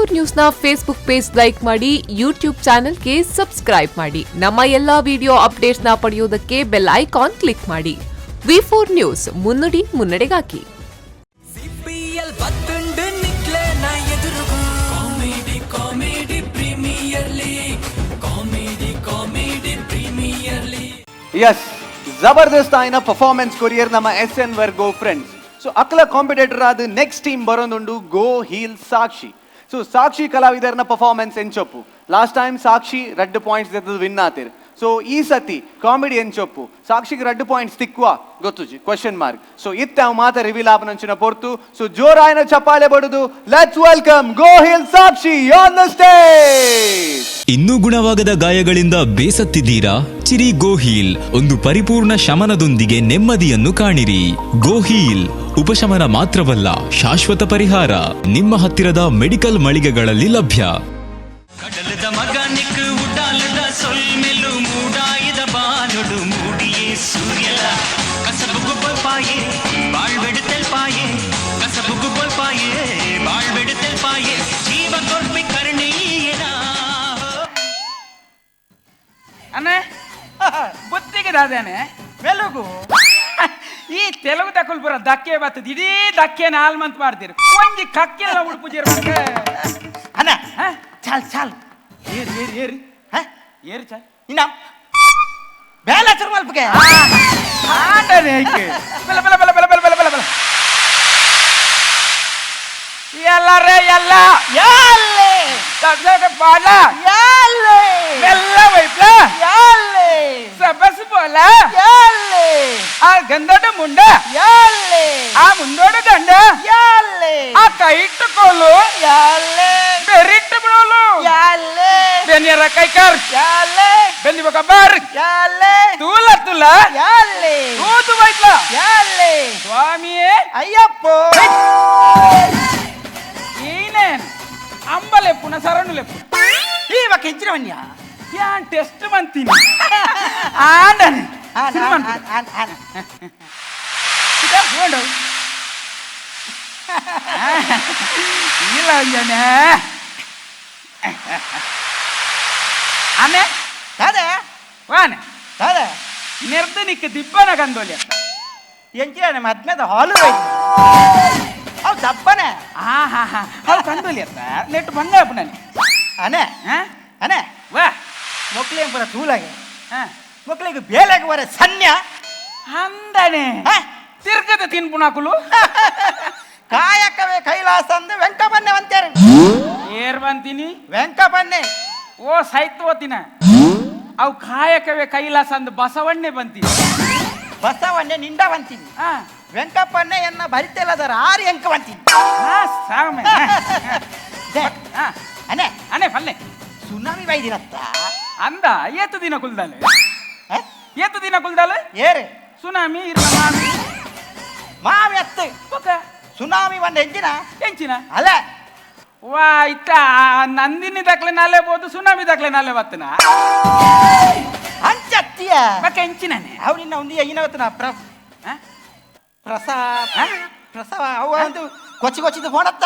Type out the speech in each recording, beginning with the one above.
V4 ನ್ಯೂಸ್ನ Facebook page like ಮಾಡಿ, YouTube ಚಾನೆಲ್ಗೆ subscribe ಮಾಡಿ. ನಮ್ಮ ಎಲ್ಲಾ ವಿಡಿಯೋ ಅಪ್ಡೇಟ್ಸ್ನ ಪಡೆಯೋದಕ್ಕೆ bell icon click ಮಾಡಿ. ವಿ4 ನ್ಯೂಸ್, ಮುನ್ನುಡಿ ಮುನ್ನಡೆಗಾಗಿ. ಸಿಪಿಎಲ್ ಬತ್ತುಂಡು ನಿಕ್ಲೆನ ಎದುರುಗು. Comedy, comedy premier league. Comedy, comedy premier league. S, ಜಬರ್ದಸ್ತ್ ಆಯ್ನ performance courier ನಮ್ಮ ಎಸ್ ಎನ್ ವರ್ಗೋ ಫ್ರೆಂಡ್ಸ್. ಸೊ ಅಕ್ಲ ಕಾಂಪಿಟೇಟರ್ ಆದ ನೆಕ್ಸ್ಟ್ ಟೀಮ್ ಬರೋದುಂಡು, ಗೋ ಹೀಲ್ ಸಾಕ್ಷಿ. ಸೊ ಸಾಕ್ಷಿ ಕಲಾವಿದರ್ನ ಪರ್ಫಾರ್ಮೆನ್ಸ್ ಎಂಚೊಪ್ಪು? ಲಾಸ್ಟ್ ಟೈಮ್ ಸಾಕ್ಷಿ ರಡ್ಡು ಪಾಯಿಂಟ್ಸ್ ವಿನ್ ಆತಿರ್. ಸೊ ಈ ಸತಿ ಕಾಮಿಡಿ ಎಂಚೊಪ್ಪು? ಸಾಕ್ಷಿಗೆ ರಡ್ಡು ಪಾಯಿಂಟ್ಸ್ ತಿಕ್ಕುವ ಗೊತ್ತುಜಿ, question mark. So ಇತ್ತೆ ಅವು ಮಾತ ರಿವೀಲ್ ಆಪನಂಚಿನ ಪೊರ್ತು. ಸೊ ಜೋರಾಯನ ಚಪ್ಪಾಳೆ ಬಡುದು let's welcome Go Heel Sakshi on the stage. ಇನ್ನೂ ಗುಣವಾಗದ ಗಾಯಗಳಿಂದ ಬೇಸತ್ತಿದ್ದೀರಾ? ಚಿರಿ ಗೋಹೀಲ್ ಒಂದು ಪರಿಪೂರ್ಣ ಶಮನದೊಂದಿಗೆ ನೆಮ್ಮದಿಯನ್ನು ಕಾಣಿರಿ. ಗೋಹೀಲ್, ಉಪಶಮನ ಮಾತ್ರವಲ್ಲ, ಶಾಶ್ವತ ಪರಿಹಾರ. ನಿಮ್ಮ ಹತ್ತಿರದ ಮೆಡಿಕಲ್ ಮಳಿಗೆಗಳಲ್ಲಿ ಲಭ್ಯ. ಕಡಲದ ಮಗನಿಕ್ ಉಡಾಲದ ಸೊಲ್ಮೆಲು. ಮೂಡಾಯಿದ ಬಾನುಡು ಮೂಡಿಯೇ ಸೂರ್ಯಲ. ಕಸಬುಗು ಬೊಲ್ಪಾಯೆ, ಬಾಳ್ವೆಡು ತೆಲ್ಪಾಯೆ. ಕಸಬುಗು ಬೊಲ್ಪಾಯೆ, ಬಾಳ್ವೆಡು ತೆಲ್ಪಾಯೆ. ಜೀವ ಕೊರ್ಪಿ ಕರ್ಣೀಯನ. ಅಣ್ಣ, ಬುತ್ತಿಗೆ ದಾದಾನೆ. ಮೆಲುಗು. ಈ ತೆಲುಗು ದಕ್ಕುಲ್ ಪೂರ ದಕ್ಕೆ ಬರ್ತದೆ. ಇಡೀ ದಕ್ಕೆ ನಾಲ್ ಮಂತ್ ಮಾಡ್ತೀರಿ. ಒಂಜಿ ಕಕ್ಕೆಲ್ಲ ಉಡುಪು ಜೇರ್ಬೇಕು. ಅಣ್ಣ, ಚಾಲ್ ಚಾಲ್. ಏರಿ ಏರಿ ಏರಿ. ಹ? ಏರಿ ಚಾಲ್. ಇನ್ನ ಬೇಲೆ ಚುರುಮಲ್ಪಗೆ. ಆಟನೇ ಐಕೆ. ಬಲ ಬಲ ಬಲ ಬಲ ಬಲ ಬಲ ಬಲ ಬಲ. ಎಲ್ಲರೇ ಎಲ್ಲ. ಯಾಲೆ. ತಗ್ಸಕ ಪಾಲ. ಯಾಲೆ. ಮೆಲ್ಲ ವೈಪ್ಲ. ಯಾಲೆ. ಸಬಸ್ ಬೋಲ. ಯಾಲೆ. ಆ ಗಂಧದ ಮುಂಡ. ಯಾಲೆ. ಆ ಮುಂದೋಡು ಗಂಡ. ಯಾಲೆ. ಆ ಕೈಟ್ಟು ಕೋಲು. ಯಾಲೆ. ಬೆರಿಟ್ಟು ಬಿಡೋಲು. ಯಾಲೆ. ಬೆನ್ನಿಯರ ಕೈಕಾರ್. ಯಾಲೆ. ಬೆನ್ನಿ ಬೊಕ ಬಾರ್. ಯಾಲೆ. ತೂಲ ತುಲ. ಯಾಲೆ. ತೂತು ಬೈತ್ಲ. ಯಾಲೆ. ಸ್ವಾಮಿಯೇ. ಅಯ್ಯಪ್ಪ. ಈನೇನ್ ಅಂಬಲೆಪ್ಪುನ ಸರಣು ಲೆಪ್ಪು. ಈ ಬಕ್ಕ ಹೆಚ್ಚಿನವನ್ಯ. ಯಾನ್ ಟೆಸ್ಟ್ ಮಂತೀನಿ ಆಂಡನೆ. ಸಿನಿಮಾ ಇಲ್ಲ ಅಂಜನೆ. ಆನೆ. ಅದೇ. ವಾನೆ. ಅದೇ. ನೆರ್ದು ನಿಕ್ಕ ದಿಬ್ಬನ ಕಂದೋಲಿ. ಎಂಚಿನ ಮದ್ಮೆದ ಹಾಲು ಅವು ದಪ್ಪನೆ. ಆ ಹಾ ಹಾ, ಅವು ಕಂದೋಲಿ ಅತ್ತ ನೆಟ್ಟು ಬಂಗ ನಾನು. ಅನೆ. ಹಾ. ಅನೆ. ವಾ. ಮೊಕ್ಲೆ ಪೂರ ತೂಲಾಗೆ. ಹಾ. ಮೊಕ್ಲಿಗೆ ಬೇಲೆಗೆ ಬರ ಸನ್ಯ. ಅಂದನೆ. ಹಾ? ತಿರ್ಗದ ತಿನ್ಪುಣಾಕುಲು. ಕಾಯಕವೇ ಕೈಲಾಸ ಅಂದು ವೆಂಕಪನ್ನೆ ಅಂತಾರೆ. ಏರ್ ಬಂತೀನಿ? ವೆಂಕಪನ್ನೆ. ಓ ಸೈತ್ವತಿನ, ಅವು ಕಾಯಕವೇ ಕೈಲಾಸ ಅಂದು ಬಸವಣ್ಣೆ ಬಂತೀನಿ. ಬಸವನ್ನೆ ನಿಂಡ ಬಂತೀನಿ. ಹಾ. ವೆಂಕಪ್ಪನ್ನೆ ಎನ್ನ ಬರಿತೆಲ್ಲದರ ಆರು ಎಂಕ ಬಂತೀನಿ. ಹಾ ಸಾಮೆ. ದೆ, ಹಾ. ಅನೆ. ಅನೆ, ಪಲ್ಲೆ. ಸುನಾಮಿ ಬೈದಿರತ್ತ. ಅಂದ, ಏತು ದಿನ ಕುಲ್ದಾಲೆ? ಹ? ಏತು ದಿನ ಕುಲ್ದಾಲೆ? ಏರು? ಸುನಾಮಿ ಇರ್ನ ಮಾಮಿ. ಮಾಮಿ ಅತ್ತು. ಬೊಕ? ಸುನಾಮಿ ಬಂದ ಎಂಜಿನ. ಎಂಚಿನ? ಅಲ್ಲ. ವಾ, ಇತ್ತ ನಂದಿನಿ ದಾಖಲೆ ನಾಲೆ ಬೋದು, ಸುನಾಮಿ ದಾಖಲೆ ನಾಲೆ ಬತ್ತನ. ಅಂಚತ್ತಿಯ. ಬೊಕ ಎಂಚಿನನೆ? ಅವು ನಿನ್ನ ಒಂದು ಏನವತ್ತನ ಪ್ರ ಹಾ? ಪ್ರಸವ. ಹ? ಪ್ರಸವ ಅವು ಒಂದು ಕೊಚ್ಚಿ ಕೊಚ್ಚಿದ್ದು ಫೋನ್ ಅತ್ತ.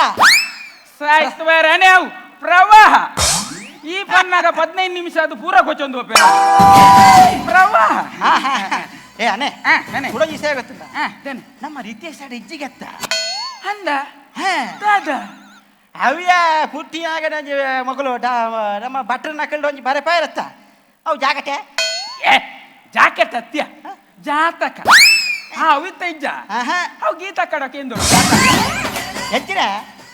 ಸಾಯ್ತು ಅನೆ, ಅವು ಪ್ರವಾಹ. ಈ ಪನ್ನಾಗ 15 ನಿಮಿಷ ಅದು ಪೂರ ಕೊಚ್ಚೊಂದು ಒಪ್ಪೆ ಪ್ರವಾಹ. ಹಾ, ಹಾ, ಹಾ. ಏ ಅನೆ. ಹಾ, ಅನೆ. ಕೂಡ ವಿಷಯ ಗೊತ್ತಿಲ್ಲ. ಹಾ, ದೇನೆ. ನಮ್ಮ ರಿತೇಶ್ ಸೈಡ್ ಇಜ್ಜಿಗೆ ಅತ್ತ. ಅಂದ. ಹಾ. ದಾದ? ಅವಿಯ ಪುಟ್ಟಿಯಾಗ ಮಗಳು ನಮ್ಮ ಭಟ್ರ ನಕಲ್ಡ್ ಒಂಜಿ ಬರೆ ಪಾಯಿರತ್ತ ಅವು ಜಾಗಟೆ. ಏ, ಜಾಕೆಟ್ ಅತ್ಯ, ಜಾತಕ. ಹಾ, ಅವಿತ್ತ ಇಜ್ಜ. ಆಹಾ. ಅವು ಗೀತಾ ಕಡಕ್ಕೆ ಎಂದು. ಹೆಚ್ಚಿನ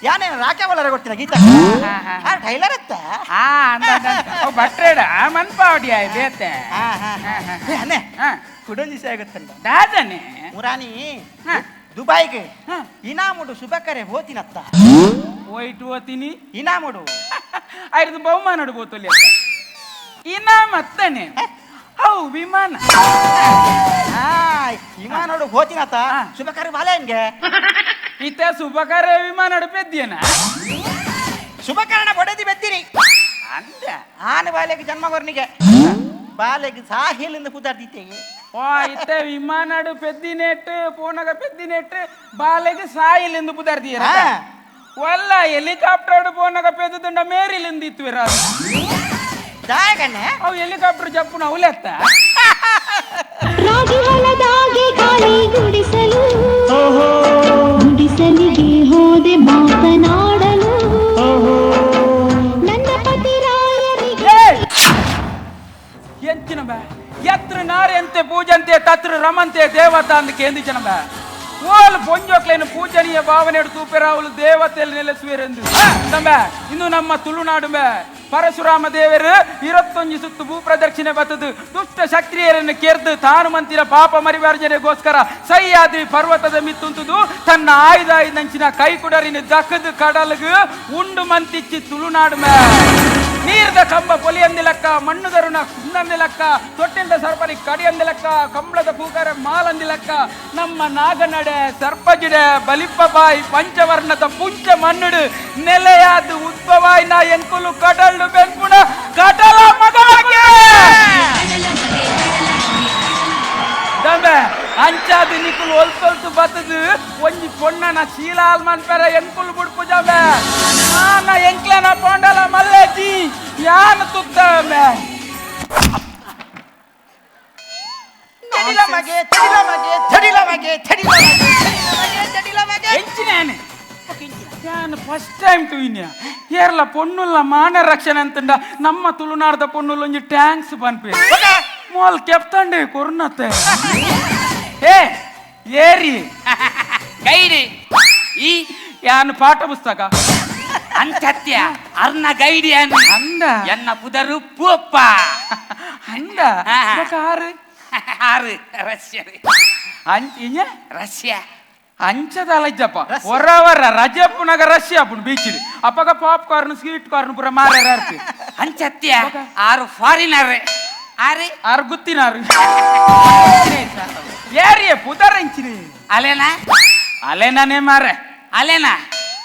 ಯಾನೇನು ರಾಕೆ ಬಲ್ಲರ ಗೊತ್ತಿಲ್ಲ ಗೀತಾ. ಹಾ, ಹಾ. ಆ ಟೈಲರ್ ಅತ್ತ. ಹಾ, ಅಂದ ಅಂದ, ಅಂದ. ಅವು ಭಟ್ರೇಡ ಮನ್ಪಾವಡಿ ಆಯ್ ಬೇತೆ. ಹಾ, ಹಾ, ಹಾ. ಏ, ಅನೆ. ಹಾ. ಕುಡೊಂಜಿ ವಿಷಯ ಗೊತ್ತಲ್ಲ. ದಾದನೆ? ಮುರಾನಿ ಹಾ. ದುಬೈಗೆ ಹಾ. ಇನಾಮುಡು ಶುಭಕರೆ ಹೋತಿನತ್ತ. ಹೋಯ್ಟು ಓತೀನಿ? ಇನಾಮುಡು. ಐದು ಬಹುಮಾನ ಬೋತೊಲಿ ಇನಾಮತ್ತನೆ. ಅವು ವಿಮಾನ. ಹಾ, ಇಮಾನೋಡು ಹೋತಿನತ್ತ. ಹಾ. ಶುಭಕರೆ ಬಾಲೆ ಹಂಗೆ. ಇತ್ತ ಸುಬಕರ ವಿಮಾನ ಪೆದ್ದಿಯನ? ಶುಭಕರಣ ಬಡದಿ ಬೆದ್ದಿರಿ. ಅಂದ. ಆನ ಬಾಲೆಗೆ ಜನ್ಮ ಕೊರ್ನಿಗೆ ಬಾಲೆಗೆ ಸಾಹಿಲಿಂದ ಪುದಾರ್ದಿತ್ತೇಗೆ. ಓ, ಇತ್ತ ವಿಮಾನಡು ಪೆದ್ದಿನೆಟ್ ಪೋನಗ ಪೆದ್ದಿನೆಟ್ ಬಾಲೆಗೆ ಸಾಯಿಲೆಂದು ಪುದಾರ್ದಿಯರ. ಹಾ. ಒಲ್ಲ ಹೆಲಿಕಾಪ್ಟರ್ ಪೋನಗ ಪೆದ್ದ. ಇತ್ತಂಡ ಮೇರಿಲಿಂದ ಇತ್ತು ದಾಗನೆ ಅವು ಹೆಲಿಕಾಪ್ಟರ್ ಜಪ್ಪುನ ಅವಲೆತ್ತ. ರಾಗಿ ಹೊಲದಾಗೆ ಗಾಳಿ ಗುಡಿಸಲು, ಗುಡಿಸಲಿಗೆ ಹೋದೆ ಮಾತನಾಡಲು, ನನ್ನ ಪತಿ ರಾಯರಿಗೆ. ಎಂಚಿನ ಬಾ ಎತ್ರ ನಾರೆಂತೆ ಪೂಜಂತೆ ತತ್ರ ರಮಂತೆ ದೇವತಾ ಅಂದ ಕೇಂದಿಚನ ಬಾ. ಓಲ್ ಪೊಂಜೋಕ್ಲೇನು ಪೂಜನೀಯ ಭಾವನೆ ತೂಪೆರಾವುಲು ದೇವತೆಯಲ್ಲಿ ನೆಲೆಸುವೆರೆಂದು ತಂಬ. ಇನ್ನು ನಮ್ಮ ತುಳುನಾಡು ಬೇ ಪರಶುರಾಮ ದೇವರು ಇರತ್ತೊಂಜಿ ಸುತ್ತು ಭೂಪ್ರದಕ್ಷಿಣೆ ಬತ್ತದು ದುಷ್ಟ ಶಕ್ತಿಯರನ್ನು ಕೆರ್ದು ತಾನು ಮಂತಿನ ಪಾಪ ಮರಿವರ್ಜನೆಗೋಸ್ಕರ ಸಹ್ಯಾದ್ರಿ ಪರ್ವತದ ಮಿತ್ತುಂತುದು ತನ್ನ ಆಯುಧ ನಂಚಿನ ಕೈಕುಡರಿನ ದಕ್ಕದು ಕಡಲ್ಗು ಉಂಡು ಮಂತಿಚ್ಚಿ ತುಳುನಾಡು ಮೇ. ನೀರ್ದ ಕಂಬ ಪೊಲಿಯಂದಿಲಕ್ಕ, ಮಣ್ಣುದರುಣ ಕುಂದಂದಿಲಕ್ಕ, ತೊಟ್ಟಿಲ್ದ ಸರ್ಪನಿ ಕಡಿಯಂದಿಲಕ್ಕ, ಕಂಬಳದ ಪೂಕರ ಮಾಲಂದಿಲಕ್ಕ, ನಮ್ಮ ನಾಗನಡೆ ಸರ್ಪಜಿಡೆ ಬಲಿಪ್ಪ ಬಾಯಿ ಪಂಚವರ್ಣದ ಪುಂಚ ಮಣ್ಣುಡು ನೆಲೆಯಾದ ಉದ್ಭವಾಯ್ನ ಎಂಕುಲು ಕಡಲ್ಡು ಬೆನ್ಪುಣ ಕಡಲ ಮಗ ದಂಬೆ. ಅಂಚಾದ ನಿಕುಲು ಒಲ್ತೊಲ್ತು ಬತ್ತದು ಒಂಜಿ ಪೊಣ್ಣನ ಶೀಲಾಲ್ ಮನ್ಪೆರ ಎಂಕುಲು ಬುಡ್ಪು ಜಂಬೆ. ನಾನ ಎಂಕ್ಲೆನ ಪೊಂಡಲ ಮಲ್ಲೇಜಿ ಯಾನ ತುತ್ತಂಬೆ. ತಡಿಲ ಮಗೆ ತಡಿಲ ಮಗೆ ತಡಿಲ ಮಗೆ ತಡಿಲ ಮಗೆ ತಡಿಲ ಮಗೆ ತಡಿಲ ಮಗೆ. ಎಂಚಿನೇನೆ ಯಾನ್ ಫಸ್ಟ್ ಟೈಮ್ ತೂಯಿನ್ಯ ಕೇರಳ ಪೊಣ್ಣುಲ್ಲ ಮಾನ ರಕ್ಷಣೆ ಅಂತಂಡ ನಮ್ಮ ತುಳುನಾಡ್ದ ಪೊಣ್ಣುಲ್ಲ ಒಂಜಿ ಟ್ಯಾಂಕ್ಸ್ ಪನ್ಪೆ ಮೋಲ್ ಕೆಪ್ತಂಡೆ ಕೊರ್ನತ್ತೆ. ಏ ಏರಿ ಗೈಡ್ ಈ ಯಾನ್ ಪಾಠ ಪುಸ್ತಕ ಅಂಚತ್ಯ ಅರ್ನ ಗೈಡ್ ಯಾನ್ ಅಂದ ಎನ್ನ ಪುದರು ಪೂಪ್ಪ ಅಂದ ಹಾ. ಬೊಕ ಆರು ಆರು ರಷ್ಯ ಇಂಜ ರಷ್ಯ ಅಂಚದ ಅಲಜ್ಜಪ್ಪ ಹೊರವರ ರಜಪ್ಪುನಗ ರಷ್ಯಾ ಅಪ್ಪುನು ಬೀಚ್ ಅಪ್ಪಗ pop corn sweet corn ಪೂರ ಮಾರ್ಯಾರ ಅರ್ತಿ. ಅಂಚತ್ಯ ಆರು ಫಾರಿನರ್ ಆರು ಆರು ಗುತ್ತಿನಾರು ಏರಿಯ ಪುದರ್ ಎಂಚಿನಿ ಅಲೇನಾ ಅಲೆನಾನೇ ಮಾರೆ ಅಲೇನಾ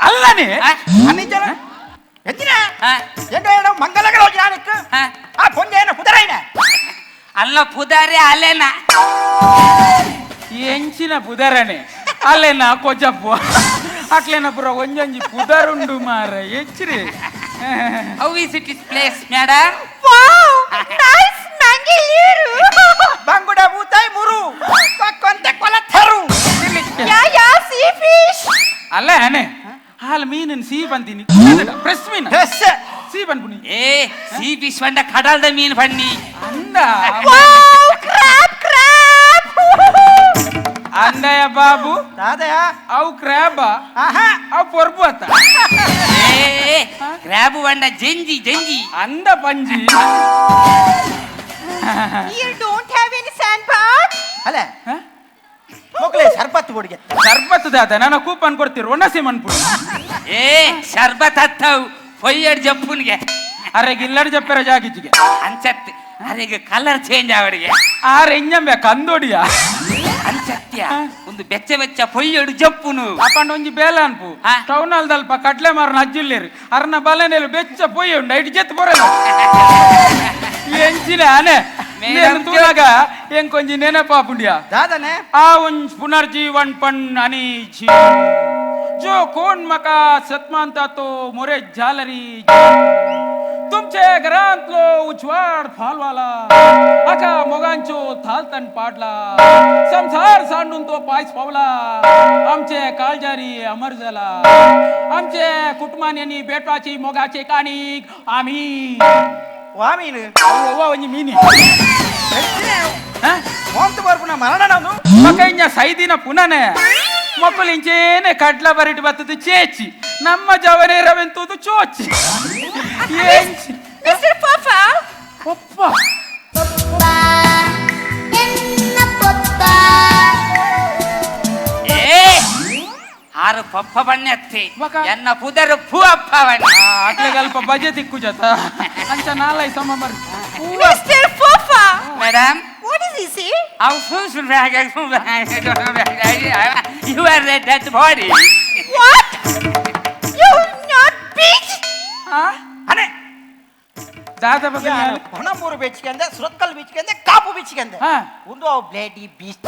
ಅಲ್ಲನೇ ಆ? ಅನ್ನಿಜನ ಎತ್ತಿನ ಆ? ಎಂಡ ಮಂಗಲಗಳ ಜ್ಞಾನಕ್ಕೆ ಆ? ಆ ಪೊಂಜೇನ ಕುದರೈನ ಅಲ್ಲ ಪುದಾರೆ ಅಲೇನಾ ಎಂಚಿನ ಪುದರನೆ ಅಲ್ಲೇನ ಕೊಜಪ್ಪು ಅಕ್ಲೇನ ಪುರ ಒಂಜೊಂಜಿ ಪುದರುಂಡು ಮಾರ ಹೆಚ್ಚ್ರಿ. How is it is place madam? Wow, nice Mangaluru. ಬಂಗುಡ ಬೂತಾಯ್ ಮುರು ಕೊಕ್ಕೊಂತೆ ಕೊಲಥರು. ಯಾ ಯಾ, ಸೀ ಫಿಶ್. ಅಲ್ಲ ಅನೆ ಹಾಲು ಮೀನನ್ ಸೀ ಬಂತೀನಿ ಫ್ರೆಶ್ ಮೀನ್ ಫ್ರೆಶ್ ಸೀ ಬಂದ್ಪುನಿ. ಏ ಸೀ ಫಿಶ್ ಬಂಡ ಕಡಲ್ದ ಮೀನ್ ಬನ್ನಿ. ಅಂದ wow, crab crab. ಅಂದಯ ಬಾಬು. ದಾದಯ. ಅವು ಕ್ರ್ಯಾಬ? ಆಹಾ. ಅವು ಪೊರ್ಬು ಅತ್ತ. ಏ ಕ್ರಾಬ್ ಬಂಡ ಜಂಜಿ ಜಂಜಿ. ಅಂದ ಪಂಜಿ. You don't have any sand bar? ಅಲ್ಲ ಹ? ಮಕ್ಕಳೇ ಸರ್ಬತ್ ಹುಡುಗಿ. ಸರ್ಬತ್ ದಾದ ನಾನು ಕೂಪನ್ ಕೊಡ್ತೀರಿ ಒಣಸಿ ಮನ್ಪುಡಿ. ಏ ಶರ್ಬತ್ ಹತ್ತವು ಪೊಯ್ಯಡ್ ಜಪ್ಪುನ್ಗೆ. ಅರೆ ಗಿಲ್ಲಡ್ ಜಪ್ಪೆರ ಜಾಗಿಜ್ಜಿಗೆ. ಅಂಚತ್ ಅರೆಗೆ ಕಲರ್ ಚೇಂಜ್ ಅವರಿಗೆ. ಆರೆ ಇಂಜಂಬೆ ಕಂದೋಡಿಯ. ಅಂಚತ್ಯ ಒಂದು ಬೆಚ್ಚ ಬೆಚ್ಚ ಪೊಯ್ಯಡು ಜಪ್ಪುನು. ಅಪ್ಪಂಡ ಒಂಜಿ ಬೇಲೆ ಅನ್ಪು. ಹಾ. ಟೌನ್ ಅಲ್ದಲ್ಪ ಕಡ್ಲೆ ಮಾರನ ಅಜ್ಜಿಲ್ಲೇರು ಅರ್ನ ಬಲನೆಲು ಬೆಚ್ಚ ಪೊಯ್ಯ ಉಂಡು ಐಟ್ ಜೆತ್ ಬೊರಲ್ಲ ಎಂಚಿನ ಆನೆ. ಮೇಡಮ್. నేను ತೂನಗ ಎಂಕೊಂಜಿ ನೆನಪಾಪುಂಡ್ಯಾ. ದಾದನೆ. ಆ ಒಂಜ್ ಪುನರ್ಜೀವನ್ ಪಣ್ ಅನಿ ಜಿ जो कोण मका सतमानता तो मोरे झालरी तुमचे घरांतलो उजवाड फालवाला आका मोगांचो थालतन पाडला संसार सांडून तो पायस पावला आमचे काळजारी अमर झाला आमचे कुटुंबांनी बेटवाची मोगाचे काणीक आम्ही ವಾಮೀನು. ಅವ್ವ ಒಂಜಿ ಮೀನಿ. ಮೋಂತ ಬರ್ಪುನ ಮರಣನದು. ಮಕೈಂಜ ಸೈದಿನ ಪುನನೆ ಮೊಕ್ಕಲು ಇಂಚೇನೆ ಕಡ್ಲ ಬರಿಟ್ ಬತ್ತದು ಚೇಚಿ ನಮ್ಮ ಜವನೇರವೆಂತುದು ಚೋಚಿ ಎಂಚಿ. ಮಿಸ್ಟರ್ ಪಾಪಾ. ಪಪ್ಪ. ಏ ಆರು ಪಪ್ಪ ಬಣ್ಣೆ ಅತ್ತಿ. ಬಕ. ಎನ್ನ ಪುದರು ಪೂ ಅಪ್ಪ ಬಣ್ಣೆ. ಅಟ್ಲೆಗೆ ಅಲ್ಪ ಬಜೆ ತಿಕ್ಕು ಜತ ಅಂಚ ನಾಲೈ ಸಮ ಮರ್ ಮಿಸ್ಟರ್ ಪಾಪಾ. Madam. What is this? ಅವು you are the dead body. What, you not beach? ಅನೆ ದಾದ ಬದಲ. ಹೊಣಮೂರು ಬೀಚ್ಗೆಂದೆ, ಸುರತ್ಕಲ್ ಬೀಚ್ಗೆಂದೆ, ಕಾಪು ಬೀಚ್ಗೆಂದೆ. ಹಾ. ಒಂದು ಅವು ಬ್ಲೇಡಿ ಬೀಚ್.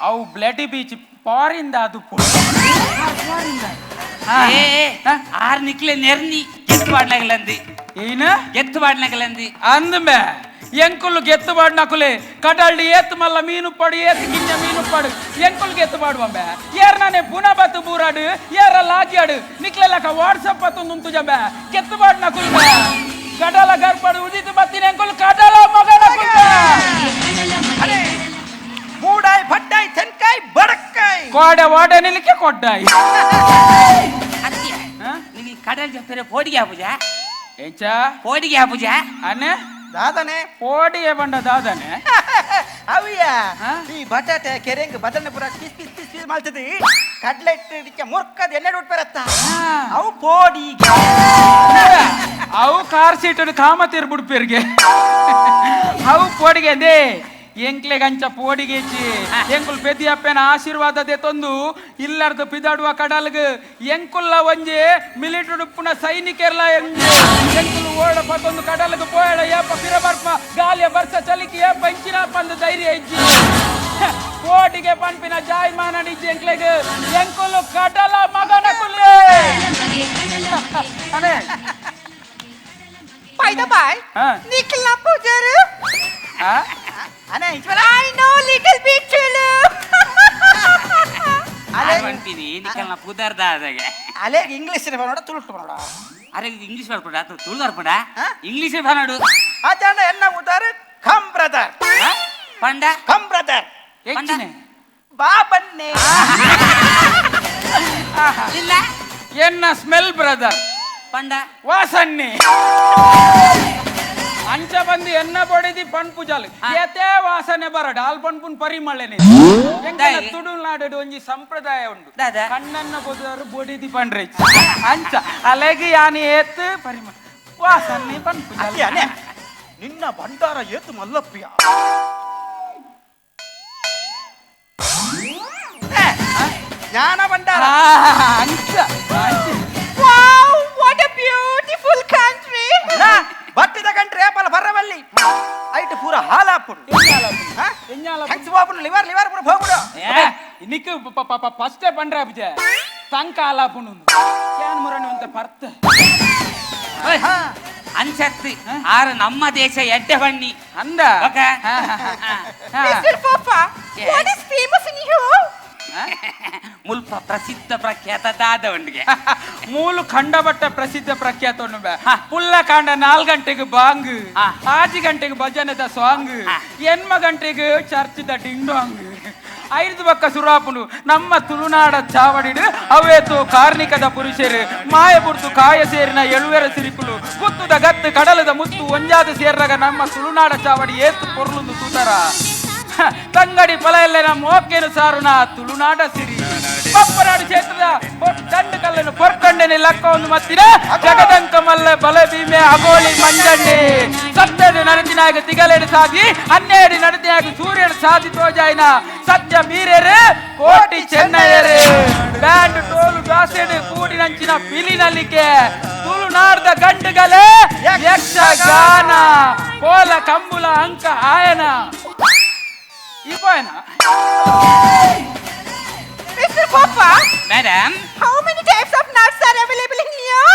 ಅವು ಬ್ಲಡಿ ಬೀಚ್ ಪಾರಿಂದ ಅದು ಏ ಆರ್ ನಿಕ್ಲೆ ನೆರ್ನಿ. ಗೆತ್ತು ಪಾಡ್ನಗಲಂದಿ. ಏನ? ಗೆತ್ತು ಪಾಡ್ನಗಲಂದಿ. ಅಂದ್ಮೆ ಎಂಕುಲು ಗೆತ್ತು ಪಾಡ್ನಕುಲೆ ಕಡಲ್ಡಿ ಏತ್ ಮಲ್ಲ ಮೀನು ಪಾಡು, ಏತ್ ಗಿಂಜ ಮೀನು ಪಾಡು, ಎಂಕುಲು ಗೆತ್ತು ಪಾಡುವಂಬೆ. ಏರ್ ನಾನೇ ಪುನಃ ಬತ್ತು ಬೂರಾಡು, ಏರ ಲಾಗಿಯಾಡು ನಿಕ್ಲೆಲಕ ವಾಟ್ಸಪ್ ಬತ್ತು ನುಂತು ಜಂಬೆ. ಗೆತ್ತು ಪಾಡ್ನಕುಲು ಕಡಲ ಗರ್ಪಡು ಉದಿತು ಬತ್ತಿನ ಎಂಕುಲು ಕಡಲ ಮಗನ. ಮೂಡಾಯ್ ಪಡ್ಡಾಯ್ ತೆನ್ಕಾಯ್ ಬಡಕ್ಕಾಯ್ ಕೋಡೆ ವಾಡೆ ನಿಲಿಕೆ ಕೊಡ್ಡಾಯ್. ನಿಂಗೆ ಕಡಲ್ ಜಪ್ಪರೆ ಪೋಡಿಗೆ ಹಾಪುಜಾ? ಎಂಚ? ಪೋಡಿಗೆ ಹಾಪುಜಾ? ಅನೆ ದಾದನೆ ಪೋಡಿಗೆ ಬಂಡ ದಾದನೆ. ಅವಿಯ ಈ ಬಟಾಟೆ ಕೆರೆಂಗ್ ಬದನೆ ಪೂರ piece piece piece piece ಮಾಡ್ತದೆ. ಕಡ್ಲೆ ಇಟ್ಟು ಮುರ್ಕದ ಎಣ್ಣೆ ಉಟ್ಪರತ್ತ ಅವು ಪೋಡಿಗೆ. ಅವು ಕಾರ್ ಸೀಟ್ ಕಾಮತಿರ್ ಬಿಡ್ಪೇರಿಗೆ ಅವು ಪೋಡಿಗೆ. ಅಂದೇ ಎಂಕ್ಲೆಗಂಚ ಪೋಡಿಗೆಚ್ಚಿ ಎಂಕುಲ್ ಪೆದಿಯಪ್ಪನ ಆಶೀರ್ವಾದ ತಂದು ಇಲ್ಲರ್ದು ಪಿದಾಡುವ ಕಡಲ್ಗ್ ಎಂಕುಲ್ಲ ಒಂಜಿ ಮಿಲಿಟರಿ ಉಪ್ಪುನ ಸೈನಿಕರ್ಲ ಎಂಜಿ ಎಂಕುಲು ಓಡ ಪತ್ತೊಂದು ಕಡಲ್ಗ್ ಪೋಯಡ ಏಪ ಪಿರಬರ್ಪ ಗಾಲಿಯ ಬರ್ಸ ಚಲಿಕೆ ಏಪ ಇಂಚಿನ ಪಂದು ಧೈರ್ಯ ಇಜ್ಜಿ. ಕೋಟಿಗೆ ಪನ್ಪಿನ ಜಾಯ್ ಮಾನಡಿಜ್ಜಿ ಎಂಕ್ಲೆಗ್. ಎಂಕುಲು ಕಡಲ ಮಗನ ಕುಲ್ಲೆ. ಅನೇ By the by, Nikhila Pujaru. I know little bit Tulu. ಅಲೆ ಅಂತೀನಿ ನಿಕ್ಕಲ್ನ ಪುದರ್ದ ಆದಾಗೆ. ಅಲೆ ಇಂಗ್ಲಿಷ್ ಬನ್ನೋಡ ತುಳುಟು ಬನ್ನೋಡ? ಅರೆ ಇಂಗ್ಲಿಷ್ ಬರ್ಪಡ ಅಥವಾ ತುಳು ಬರ್ಪಡ? ಇಂಗ್ಲಿಷ್ ಬನ್ನೋಡು. ಆಚಾಂಡ ಎನ್ನ ಉದಾರು ಕಮ್ ಬ್ರದರ್. ಪಂಡ ಕಮ್ ಬ್ರದರ್. ಎಂಚಿನೆ ಬಾ ಬನ್ನಿ. ಇಲ್ಲ ಎನ್ನ ಸ್ಮೆಲ್ ಬ್ರದರ್. ಪಂಡ ವಾಸನ್ನಿ ಅಂಚ ಬಂದು ಎನ್ನ ಬಡಿದಿ ಪನ್ಪುಜಾಲು ಏತೇ ವಾಸನೆ ಬರಡ ಆಲ್ ಪನ್ಪುನ್ ಪರಿಮಳನೆ. ತುಳುನಾಡು ಒಂಜಿ ಸಂಪ್ರದಾಯ ಉಂಡು, ಕಣ್ಣನ್ನ ಬೊದರು ಬೊಡಿದಿ ಪಂಡ್ರೆ ಅಂಚ ಅಲೆಗೆ ಯಾನಿ ಏತ್ ಪರಿಮಳ ವಾಸನೆ ಪನ್ಪುಜಾಲು. ನಿನ್ನ ಭಂಡಾರ ಏತು ಮಲ್ಲಪ್ಪಿಯ ಜ್ಞಾನ ಭಂಡಾರ ಅಂಚ. Wow, what a beautiful country. ಬಟ್ಟಿದ ಕಂಟ್ರಿ ಏಪಲ ಬರವಲ್ಲಿ ಐಟ್ ಪೂರ ಹಾಲಾಪುಡು ಬಾಪುನು ಲಿವರ್ ಲಿವರ್ ಪೂರ ಹೋಗುಡು. ನಿಕ್ ಫಸ್ಟೇ ಪಂಡ್ರೆ ಅಬ್ಜೆ ತಂಕ ಆಲಾಪುನು can ಮುರಣಿ ಅಂತ ಪರ್ತ ಅನ್ಸತ್ತಿ ಆರು ನಮ್ಮ ದೇಶ ಎಡ್ಡೆ ಬಣ್ಣಿ ಅಂದ. Mister Papa, what is famous in here? ಮುಲ್ಪ ಪ್ರಸಿದ್ಧ ಪ್ರಖ್ಯಾತ ದಾದ ಉಂಡಿಗೆ. ಮೂಲು ಖಂಡಬಟ್ಟ ಪ್ರಸಿದ್ಧ ಪ್ರಖ್ಯಾತ ಉಂಡು. ಪುಲ್ಲ ಕಾಂಡ 4 ಗಂಟೆಗೆ ಬಾಂಗ್, 5 ಗಂಟೆಗೆ ಭಜನೆದ ಸಾಂಗ್, 8 ಗಂಟೆಗೆ ಚರ್ಚ್ದ ಡಿಂಗ್ ಡಾಂಗ್, 5 ಪಕ್ಕ ಸುರಾಪುನು ನಮ್ಮ ತುಳುನಾಡ ಚಾವಡಿಡು ಅವೇತು ಕಾರ್ಣಿಕದ ಪುರುಷರು ಮಾಯ ಬುಡ್ತು ಕಾಯ ಸೇರಿನ ಎಳುವೆರ ಸಿರಿಕುಲು ಗುತ್ತುದ ಗತ್ತು ಕಡಲದ ಮುತ್ತು ಒಂಜಾದ ಸೇರ್ರಾಗ ನಮ್ಮ ತುಳುನಾಡ ಚಾವಡಿ ಏತು ಪೊರ್ಲುಂದು ತೂತರ ತಂಗಡಿ ಫಲ ಎಲ್ಲ ಮೋಕೇನು ಸಾರುನ ತುಳುನಾಡ ಸಿರಿ ಪಪ್ಪನಾಡು ಕ್ಷೇತ್ರದ ದಂಡು ಕಲ್ಲನ್ನು ಪೊರ್ಕಂಡೆನೆ ಲಕ್ಕ ಒಂದು ಮತ್ತಿನ ಜಗದಂಕ ಮಲ್ಲ ಬಲ ಭೀಮೆ ಅಗೋಳಿ ಮಂಜಣ್ಣೆ ಸತ್ಯದ ನಡತಿನಾಗ ತಿಗಲೇಡು ಸಾಧಿ 12 ನಡತಿನಾಗ ಸೂರ್ಯನ ಸಾಧಿ ತೋಜಾಯಿನ ಸತ್ಯ ಮೀರೇರು ಕೋಟಿ ಚೆನ್ನಯ್ಯರು ಬ್ಯಾಂಡ್ ಟೋಲು ದಾಸೆಡು ಕೂಡಿನಂಚಿನ ಪಿಲಿನಲಿಕೆ ತುಳುನಾಡ್ದ ಗಂಡುಗಲೇ ಯಕ್ಷಗಾನ ಕೋಲ ಕಂಬುಲ ಅಂಕ ಆಯನ ಇಪೋಯನ. Mr. Papa, madam, how many types of nuts are available in here?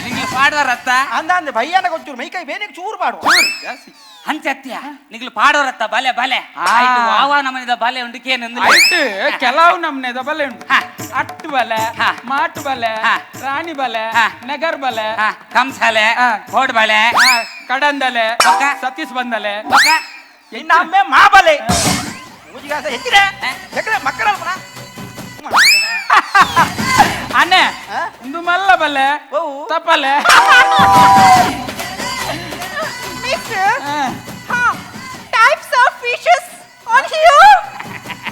ನಿಂಗೆ ಪಾಡುವರತ್ತ ಅಂದ ಅಂದ ಭಯ್ಯನ ಗೊತ್ತೂರು ಮೈಕೈ ಬೇನೆ ಚೂರು ಪಾಡುವ ಅಂಚತ್ಯ ನಿಗ್ಲು ಪಾಡೋರತ್ತ ಬಲೆ ಬಲೆ ಆಯ್ತು ವಾವಾ ನಮನಿದ ಬಲೆ ಉಂಡು ಕೇನಂದು ಆಯ್ತು ಕೆಲವು ನಮ್ನೆದ ಬಲೆ ಉಂಡು. ಅಟ್ಟು ಬಲೆ, ಮಾಟು ಬಲೆ, ರಾಣಿ ಬಲೆ, ನಗರ್ ಬಲೆ, ಕಂಸಾಲೆ, ಕೋಡ್ ಬಲೆ, ಕಡಂದಲೆ, ಸತೀಶ್ ಬಂದಲೆ, ಇನ್ನೊಮ್ಮೆ ಮಾಬಲೆ ಮೂಜಿಗಾಸ ಹೆಚ್ಚಿದೆ ಎಕರೆ ಮಕ್ಕಳ ಅಣ್ಣೆ ಇಂದು ಮಲ್ಲ ಬಲೆ ತಪ್ಪಲೆ. Mister, types of fishes on here?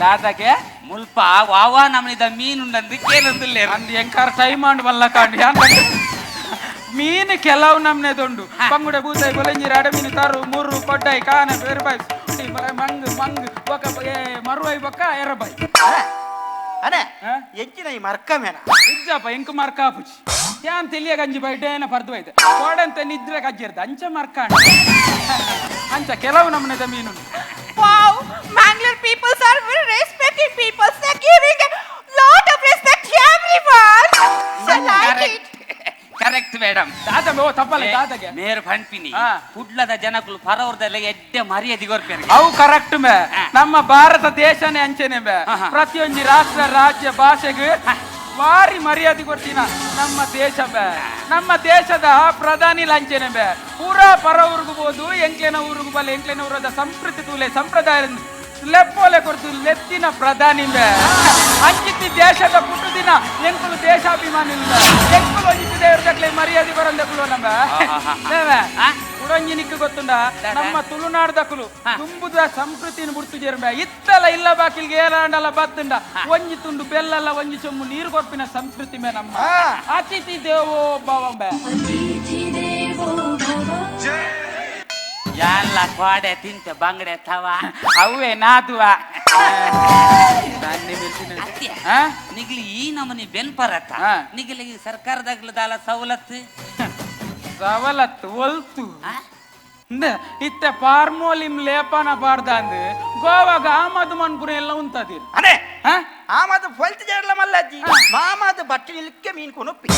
ದಾದಾಗೆ ಮುಲ್ಪ ವಾವಾ ನಮನಿದ ಮೀನುಂಡಂದು ಕೇನಂದುಲ್ಲೆ ಅಂದ್ ಎಂಕಾರ ಟೈಮ್ ಆಂಡ್ ಬಲ್ಲ ಕಾಂಡು ಯಾನ್ ಮೀನು ಕೆಲವು ನಮ್ನೆದುಂಡು. ಬಂಗುಡೆ ಬೂತಾಯಿ ಬೊಲಂಜಿರಿ ಅಡಮೀನು ತರು ಮುರು ಕೊಡ್ಡಾಯಿ ಕಾನ ಬೇರುಬಾಯಿ ಮಂಗ್ ಮಂಗ್ ಬೊಕ ಮರುವೈ ಬೊಕ್ಕ ಎರಬಾಯಿ. ಅನೆ ಎಂಚಿನ ಈ ಮರ್ಕಮೇನ ಇಜ್ಜಪ್ಪ ಎಂಕು ಮರ್ಕ ಆಪುಜಿ ಯಾನ್ ತಿಳಿಯ ಗಂಜಿ ಬೈ ಡೇನ ಪರ್ದು ಐತೆ ಕೋಡಂತೆ ನಿದ್ರೆ ಕಜ್ಜಿರ್ದ ಅಂಚ ಮರ್ಕಾಂಡ ಅಂಚ ಕೆಲವು ನಮ್ನೆದ ಮೀನು. Wow, Mangalore peoples are very respected people. They're giving a lot of respect to everyone. I like it. Correct madam. ದಾದ ಓ ತಪ್ಪಲ್ಲ ದಾದಗೆ ಮೇರ್ ಫಂಪಿನಿ ಕುಡ್ಲದ ಜನಕುಲು ಪರವರ್ದಲ್ಲ ಎಡ್ಡೆ ಮರ್ಯಾದೆ ಕೊರ್ಪೇರು. ಅವು ಕರೆಕ್ಟ್ ಮೇ. ನಮ್ಮ ಭಾರತ ದೇಶನೇ ಅಂಚೆನೆ ಬೇ. ಪ್ರತಿಯೊಂದು ರಾಷ್ಟ್ರ ರಾಜ್ಯ ಭಾಷೆಗೆ ಭಾರಿ ಮರ್ಯಾದೆ ಕೊಡ್ತೀನ ನಮ್ಮ ದೇಶ ಬೇ. ನಮ್ಮ ದೇಶದ ಪ್ರಧಾನಿ ಲಂಚನೆ ಬೇ. ಪೂರಾ ಪರ ಊರುಗುಬೋದು ಎಂಕ್ಲೆನ ಊರುಗು ಬಲ್ಲ ಎಂಕ್ಲೆನ ಊರದ ಸಂಸ್ಕೃತಿ ತೂಲೆ ಸಂಪ್ರದಾಯ ಲೆಪ್ಪೋಲೆ ಕೊಡ್ತು ಲೆತ್ತಿನ ಪ್ರಧಾನಿ ಬೇ. ಅಂಚಿತ್ತಿ ದೇಶದ ಪುಟ್ಟು ದಿನ ಎಂಕುಲು ದೇಶಾಭಿಮಾನಿ ಇಲ್ಲ ಎಂಕುಲು ಒಂಜಿತ್ತಿದೆ ಇವ್ರದಕ್ಲೆ ಮರ್ಯಾದೆ ಬರಂದಕ್ಲು ನಮ್ಮ ಉಡಂಜಿನಿಕ್ಕು ಗೊತ್ತುಂಡ ನಮ್ಮ ತುಳುನಾಡ್ದಕ್ಲು ತುಂಬುದ ಸಂಸ್ಕೃತಿನ ಬುಡ್ತು ಜೇರ್ಬ. ಇತ್ತಲ ಇಲ್ಲ ಬಾಕಿಲ್ಗೆ ಏಲಾಂಡಲ ಬತ್ತುಂಡ ಒಂಜಿ ತುಂಡು ಬೆಲ್ಲಲ್ಲ ಒಂಜಿ ಚೊಮ್ಮು ನೀರು ಕೊರ್ಪಿನ ಸಂಸ್ಕೃತಿ ಮೇ ನಮ್ಮ ಅತಿಥಿ ದೇವೋ ಭವಂಬೆ. ಎಲ್ಲ ಕೋಡೆ ತಿಂತೆ ಬಂಗಡೆ ತವ ಅವೇ ನಾದುವ. ನಿಗ್ಲಿ ಈ ನಮನಿ ಬೆನ್ಪರತ್ತ ನಿಗ್ಲಿ ಸರ್ಕಾರದಾಗ್ಲದಾಲ ಸವಲತ್ತು ಸವಲತ್ತು ಒಲ್ತು ಇತ್ತೆ ಪಾರ್ಮೋಲಿಂ ಲೇಪನ ಪಾರ್ದಾಂದು ಗೋವಾಗ ಆಮದು ಮನ್ಪುರ ಎಲ್ಲ ಉಂತದಿರ್. ಅದೇ ಆಮದು ಫಲ್ತು ಜೇರ್ಲ ಮಲ್ಲಜ್ಜಿ ಮಾಮದು ಬಟ್ಟಿ ನಿಲ್ಕೆ ಮೀನ್ ಕೊನೊಪ್ಪಿ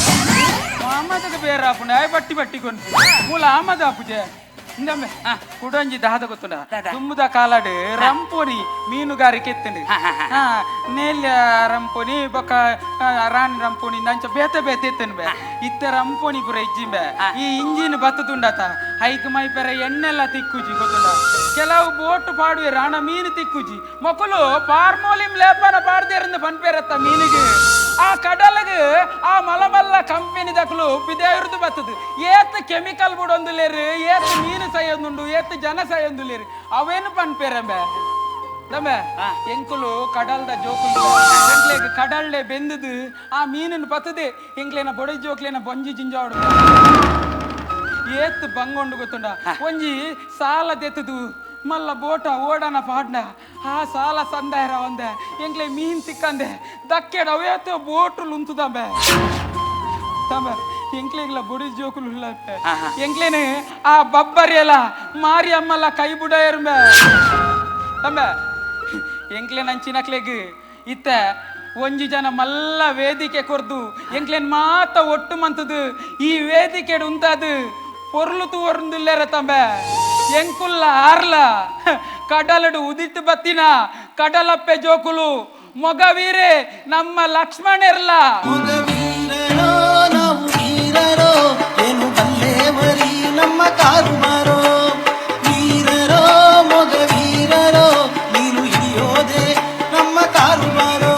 ಮಾಮದಗ ಬೇರೆ ಆಪುಂಡ ಆಯ್ ಬಟ್ಟಿ ಬಟ್ಟಿ ಕೊನ್ಪು ಮೂಲ ಆಮದ ಆಪುಜೆ ಇಂದಮ್ಮೆ ಕುಡಂಜಿ ದಾದ ಗೊತ್ತುಂಡ ತುಂಬುದ ಕಾಲಾಡು ರಂಪೋನಿ ಮೀನುಗಾರಿಕೆ ಎತ್ತಂಡು ನೇಲ್ಯ ರಂಪೋನಿ ಬೊಕ್ಕ ರಾಣಿ ರಂಪೋನಿ ನಂಚ ಬೇತೆ ಬೇತೆ ಎತ್ತನು ಬೇ. ಇತ್ತ ರಂಪೋನಿ ಪೂರ ಇಜ್ಜಿಂಬೆ. ಈ ಇಂಜಿನ್ ಬತ್ತದುಂಡತ ಹೈಕ್ ಮೈ ಪೆರ ಎಣ್ಣೆಲ್ಲ ತಿಕ್ಕುಜಿ ಗೊತ್ತುಂಡ. ಕೆಲವು ಬೋಟ್ ಪಾಡುವೆ ರಾಣ ಮೀನು ತಿಕ್ಕುಜಿ ಮೊಕಲು ಪಾರ್ಮೋಲಿಂ ಲೇಪನ ಪಾಡ್ದೇರಿಂದ ಪನ್ಪೇರತ್ತ ಮೀನಿಗೆ. ಆ ಕಡಲಗು ಆ ಮಲಮಲ್ಲ ಕಂಪನಿ ದಕ್ಲು ಬಿದೇರ್ದು ಬತ್ತದು ಏತ್ ಕೆಮಿಕಲ್ ಬುಡೊಂದುಲೇರು ಏತ್ ಮೀನು ಸೈಯೊಂದುಂಡು ಏತ್ ಜನ ಸೈಯೊಂದುಲೇರು ಅವೇನು ಪನ್ಪೇರಂಬೆ. ದಮ್ಮೆ ಎಂಕುಲು ಕಡಲ್ದ ಜೋಕುಲು ಎಂಕ್ಲೆಗ್ ಕಡಲ್ಡೆ ಬೆಂದುದು ಆ ಮೀನನ್ನು ಬತ್ತದೆ ಎಂಕ್ಲೇನ ಬೊಡೆ ಜೋಕ್ಲೇನ ಬೊಂಜಿ ಜಿಂಜಾವಡು ಏತ್ ಬಂಗೊಂಡು ಗೊತ್ತುಂಡ. ಒಂಜಿ ಸಾಲ ದೆತ್ತದು ಮಲ್ಲ ಬೋಟ ಓಡನ ಪಾಡ್ನ ಆ ಸಾಲ ಸಂದಾಯರ ಒಂದೆ ಎಂಕ್ಲೆ ಮೀನ್ ತಿಕ್ಕಂದೆ ದಕ್ಕೆಡ ಅವೇತ ಬೋಟು ಲುಂತುದಂಬೆ. ತಮ್ಮ ಎಂಕ್ಲೆಗ್ಲ ಬೊಡಿ ಜೋಕುಲು ಇಲ್ಲ ಎಂಕ್ಲೇನೆ ಆ ಬಬ್ಬರಿಯಲ್ಲ ಮಾರಿ ಅಮ್ಮಲ್ಲ ಕೈ ಬುಡ ಎರ್ಮೆ. ತಮ್ಮ ಎಂಕ್ಲೆ ನಂಚಿನಕ್ಲೆಗ್ ಇತ್ತ ಒಂಜಿ ಜನ ಮಲ್ಲ ವೇದಿಕೆ ಕೊರ್ದು ಎಂಕ್ಲೇನ್ ಮಾತ ಒಟ್ಟು ಮಂತದು ಈ ವೇದಿಕೆ ಉಂತಾದು ಪೊರ್ಲು ತೂವರ್ಂದುಲ್ಲೇರ ತಂಬೆ. ಎಂಕುಲ್ಲ ಆರ್ಲ ಕಡಲಡು ಉದಿತ್ತು ಬತ್ತಿನ ಕಡಲಪ್ಪೆ ಜೋಕುಲು ಮೊಗವೀರೆ ನಮ್ಮ ಲಕ್ಷ್ಮಣರ್ಲ. ನಮ್ಮ ಕಾರುಬಾರೋ ವೀರರೋ ಮೊಗವೀರರೋ ನೀನು ಹಿಡಿಯೋದೆ ನಮ್ಮ ಕಾರುಬಾರೋ.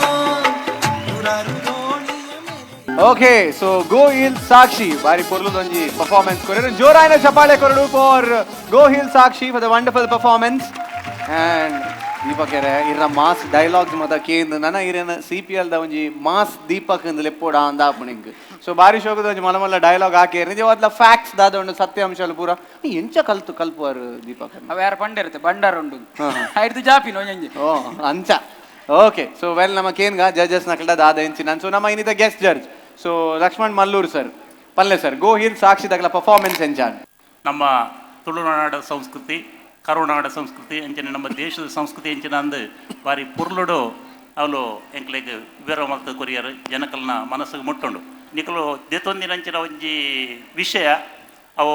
ಓಕೆ ಸೊ ಗೋಹಿಲ್ ಸಾಕ್ಷಿ ಬಾರಿ ಪೊರ್ಲುದೊಂಜಿ performance ಕೊರರು. ಜೋರಾಯಿನ ಚಪಾಳೆ ಕೊರಡು for Gohil Sakshi for the wonderful performance. And Deepak ಇರ್ನ ಮಾಸ್ ಡೈಲಾಗ್ಸ್ ಮತ ಕೇಂದ್ರ ನನ ಇರನ ಸಿ ಪಿ ಎಲ್ the ಒಂಜಿ ಮಾಸ್ ದೀಪಕ್ ಇಂದ್ ಲೆಪ್ಪೋಡ ಅಂದ ಆಪುಣಿಂಗ್. ಸೊ ಬಾರಿ ಶೋಕದ ಒಂಜಿ ಮಲ್ಲ ಮಲ್ಲ ಡೈಲಾಗ್ ಹಾಕಿ ನಿಜವಾದ ಫ್ಯಾಕ್ಟ್ಸ್ ದಾದ ಉಂಡು ಸತ್ಯಾಂಶಲು ಪೂರ ಎಂಚ ಕಲ್ತು ಕಲ್ಪುವಾರು ದೀಪಕ್. ಅವ ಯಾರು ಪಂಡಿರುತ್ತೆ ಬಂಡಾರ ಉಂಡು ಐದು ಜಾಪಿನ ಒಂಜಿ ಓ ಅಂಚ. ಓಕೆ ಸೊ ವೆಲ್ ನಮ್ಮ ಕೇನ್ಗ ಜಡ್ಜಸ್ ನಕಲ್ಡ ದಾದ ಎಂಚಿನ. ಸೊ ನಮ್ಮ ಇನ್ನಿತ guest judge so Lakshman Mallur sir ಪಲ್ಲೆ ಸರ್ ಗೋಹಿಲ್ ಸಾಕ್ಷಿ ದಗಲ ಪರ್ಫಾರ್ಮೆನ್ಸ್ ಎಂಚಾನ್. ನಮ್ಮ ತುಳುನಾಡ ಸಂಸ್ಕೃತಿ ಕರುನಾಡ ಸಂಸ್ಕೃತಿ ಅಂಚನೆ ನಮ್ಮ ದೇಶದ ಸಂಸ್ಕೃತಿ ಎಂಚಿನ ಅಂದು ಬಾರಿ ಪುರ್ಲುಡು ಅವಳು ಎಂಕ್ಲೆಗ್ ವಿವರ ಮಲ್ತ ಕೊರಿಯರ್ ಜನಕಲ್ನ ಮನಸ್ಸಿಗೆ ಮುಟ್ಟುಂಡು. ನಿಕಲು ದೇತೊಂದಿನಂಚಿನ ಒಂಜಿ ವಿಷಯ ಅವು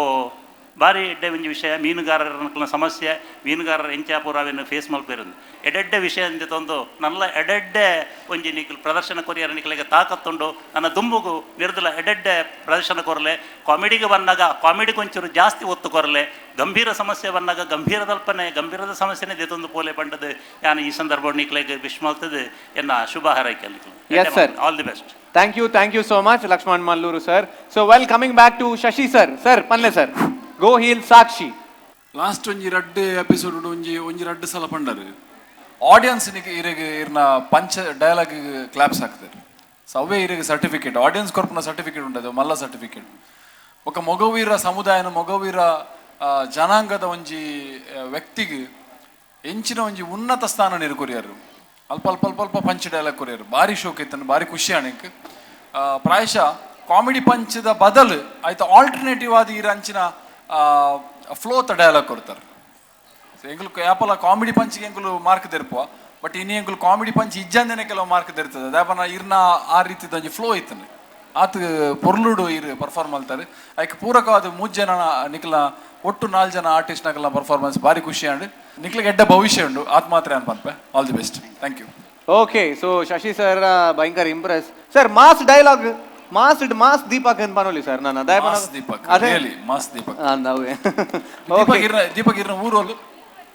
ಬಾರಿ ಎಡ್ಡೆ ಒಂಜಿ ವಿಷಯ ಮೀನುಗಾರರ ಸಮಸ್ಯೆ ಮೀನುಗಾರರ ಎಂಚಾಪುರ ಅವೇನು ಫೇಸ್ ಮಲ್ಪೇರಂದು ಎಡೆಡ್ಡೆ ವಿಷಯ ಅಂದೆ ತಂದು ನನ್ನ ಎಡೆಡ್ಡೆ ಒಂಜಿ ನಿಕಲ್ ಪ್ರದರ್ಶನ ಕೊರಿಯರ್ ನಿಕಲಿಗೆ ತಾಕತ್ತುಂಡು ನನ್ನ ದುಂಬುಗು ನಿರ್ದಲ ಎಡೆಡ್ಡೆ ಪ್ರದರ್ಶನ ಕೊರಲೆ ಕಾಮಿಡಿಗೆ ಬಂದಾಗ ಕಾಮಿಡಿಗೆ ಒಂಚೂರು ಜಾಸ್ತಿ ಒತ್ತು ಕೊರಲೆ ಗಂಭೀರ ಸಮಸ್ಯೆ ಬಂದಾಗ ಗಂಭೀರದಲ್ಪನೆ ಗಂಭೀರದ ಸಮಸ್ಯೆನೇ ದೇತೊಂದು ಪೋಲೆ ಬಂಡದು ಯಾನು ಈ ಸಂದರ್ಭ ನಿಕ್ಲೆಗೆ ವಿಶ್ ಮಾಡ್ತದೆ ಎನ್ನ ಶುಭ ಹಾರೈಕೆ. Yes sir, all the best. Thank you so much Lakshman Mallur sir. So well coming back to Shashi sir. Sir ಪನ್ಲೆ sir Gohil Sakshi. Last ಒಂಜಿ ರಡ್ಡ್ ಎಪಿಸೋಡ್ ಒಂಜಿ ಒಂಜಿ ರಡ್ಡ್ ಸಲ ಪಂಡರು ಆಡಿಯನ್ಸ್ ಇರೆಗ್ ಇರ್ನ ಪಂಚ ಡೈಲಾಗ್ ಕ್ಲಾಪ್ಸ್ ಹಾಕ್ತಾರೆ. ಸೊ ಅವೇ ಇರೆಗ್ ಸರ್ಟಿಫಿಕೇಟ್ ಆಡಿಯನ್ಸ್ ಕೊರ್ಪುನ ಸರ್ಟಿಫಿಕೇಟ್ ಉಂಟದು ಮಲ್ಲ ಸರ್ಟಿಫಿಕೇಟ್. ఒక ಮೊಗವೀರ ಸಮುದಾಯನ ಮೊಗವೀರ ಜನಾಂಗದ ಒಂಜಿ ವ್ಯಕ್ತಿಗೆ ಎಂಚಿನ ಒಂಜಿ ಉನ್ನತ ಸ್ಥಾನ ನೀರು ಕೊರಿಯರು ಅಲ್ಪ ಅಲ್ಪ ಅಲ್ಪ ಅಲ್ಪ ಪಂಚ್ ಡೈಲಾಗ್ ಕೊರಿಯರು ಭಾರಿ ಶೋಕ್ ಇತ್ತನು ಭಾರಿ ಖುಷಿ ಆಣಿಕ್. ಪ್ರಾಯಶಃ ಕಾಮಿಡಿ ಪಂಚದ ಬದಲು ಆಯ್ತು ಆಲ್ಟರ್ನೇಟಿವ್ ಆದ ಈ ಅಂಚಿನ ಫ್ಲೋತ ಡೈಲಾಗ್ ಕೊಡ್ತಾರೆ. ಸೊ ಎಂಕುಲು ಯಾಪಲ ಕಾಮಿಡಿ ಪಂಚ್ಗೆ ಎಂಕುಲು ಮಾರ್ಕ್ ತೆರ್ಪುವ ಬಟ್ ಇನ್ನು ಎಂಕುಲು ಕಾಮಿಡಿ ಪಂಚ್ ಇಜ್ಜಂದೇನೆ ಕೆಲವು ಮಾರ್ಕ್ ತೆರ್ತದೆ ದಾಪನ ಇರ್ನ ಆ ರೀತಿದ ಒಂಜಿ ಫ್ಲೋ ಇತ್ತನು. ಆತ್ ಪೊರ್ಲುಡು ಇರು ಪರ್ಫಾರ್ಮ್ ಮಾಡ್ತಾರೆ. ಐಕ್ ಪೂರಕವಾದ 3 ಜನ ನಿಕ್ಲ ಒಟ್ಟು 4 ಜನ ಆರ್ಟಿಸ್ಟ್ ನಕಲ ಪರ್ಫಾರ್ಮೆನ್ಸ್ ಭಾರಿ ಖುಷಿ ಆಂಡ್ ನಿಕ್ಲಿಗೆ ಎಡ್ಡ ಭವಿಷ್ಯ ಉಂಡು ಆತ್ ಮಾತ್ರ ಅನ್ಪನ್ಪೆ. All the best, thank you. Okay, so Shashi sir ಭಯಂಕರ impress sir. Mass dialogue mass mass Deepak ಅಂತ ಪನೋಲಿ ಸರ್ ನಾನು mass Deepak, really mass Deepak. Deepak ಇರ್ನ, ದೀಪಕ್ ಇರ್ನ ಊರು